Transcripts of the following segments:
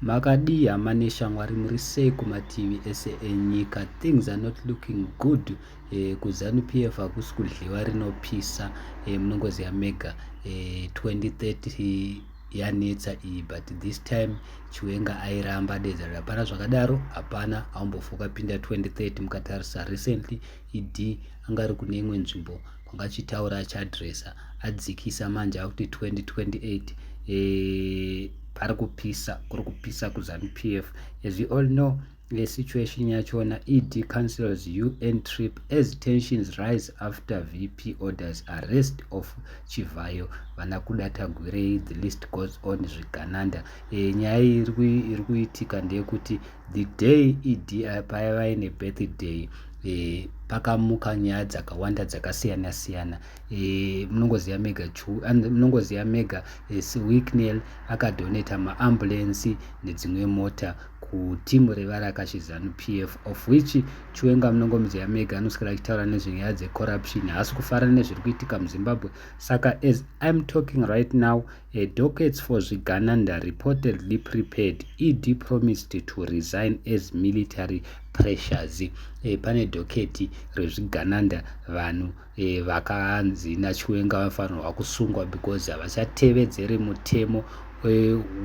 Makadii hama neshamwari, muri sei kumativi ese enyika? Things are not looking good kuZANU PF. Hakusi kudliwa, rinopisa. Munongoziva mega, 2030 yanetsa iyi, but this time Chiwenga airamba dedza, hapana zvakadaro, hapana, haumbofa ukapinda 2030. Mukatarisa recently, ED anga ari kune imwe nzvimbo kwanga achitaura, achiadresa, adzikisa manje akuti 2028. Pari kupisa, kuri kupisa kuZANU PF. As you all know, situation yachona, ED cancels UN trip as tensions rise after VP orders arrest of Chivayo, vana Kuda Tagwirei, the list goes on, zvigananda. Nyaya iri kuitika ndeyekuti the day ED paiva ine birthday, pakamuka nyaya dzakawanda dzakasiyana siyana. Munongoziva mega, munongoziva mega, Wicknell akadonata maambulensi nedzimwe mota kutimu revarakashi ZANU PF, of which Chiwenga, munongomuziva mega, anoswera achitaura nezvenyaya dzecorruption, haasi kufara nezviri kuitika muZimbabwe. Saka as I'm talking right now, dockets for zvigananda reportedly prepared. ED promised to resign as military pressures. Pane docket rezvigananda, vanhu vakanzi naChiwenga vafanirwa kusungwa because havachatevedzeri mutemo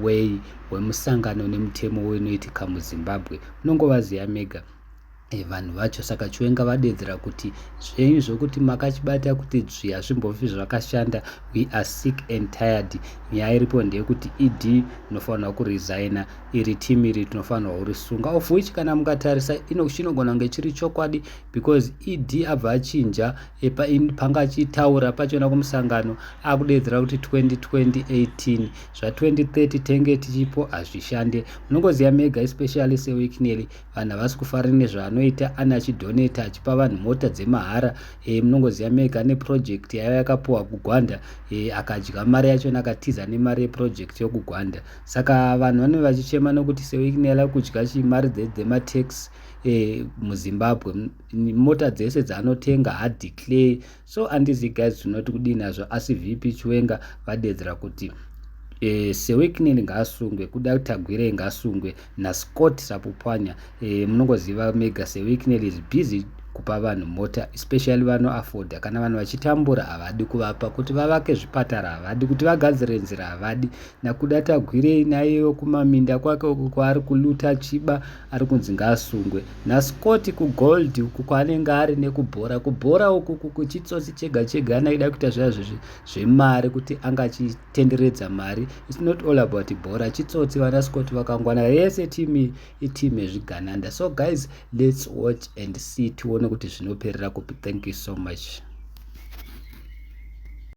wei wemusangano nemutemo unoitika muZimbabwe. Unongovaziva mega vanhu vacho. Saka Chiwenga vadedzera kuti zvenyu zvokuti makachibata kuti dzvi hazvimbofi zvakashanda. We are sick and tired. Nyaya iripo ndeyekuti ED unofanirwa kuresigna, iri team iri tinofanirwa kurisunga, of which kana mukatarisa chinogona kunge chiri chokwadi because ED abva achinja panga achitaura pachona kumusangano, akudedzera kuti 2018 zva2030 tenge tichipo hazvishande. Munongoziva mega, especially seWicknell, vanhu havasi kufarira nezvaanoita. Ane achidonata, achipa vanhu mota dzemahara. Munongoziva mega, ane project yaiva yakapuhwa kuGwanda, akadya mari yachona, akatiza nemari yeproject yokuGwanda. Saka vanhu vanenge vachichema nokuti seWicknell akudya chimari dzematax muZimbabwe, mota dzese dzaanotenga hadeclare. So handizi guys, zvinoti kudii nazvo? Asi VP Chiwenga vadedzera kuti seWicknell ngaasungwe, Kuda Tagwirei ngaasungwe, naScott Sakupwanya. Munongoziva mega, seWicknell is busy kupa vanhu mota, especially vanoafforda. Kana vanhu vachitambura havadi kuvapa kuti vavake zvipatara, havadi kuti vagadzire nzira, havadi. NaKuda Tagwirei naiyewo kumaminda kwake uku kwaari kuluta chiba, ari kunzi ngaasungwe. NaScott kugold uku kwaanenge ari nekubhora, kubhora uku kuchitsotsi chega chega, anaida kuita zviya zvemari kuti anga achitenderedza mari. It's not all about bhora, chitsotsi. Vana Scott vakangwana yese, timu itimu yezvigananda. So guys, let's watch and see, tione kuti zvinoperera kupi. Thank you so much.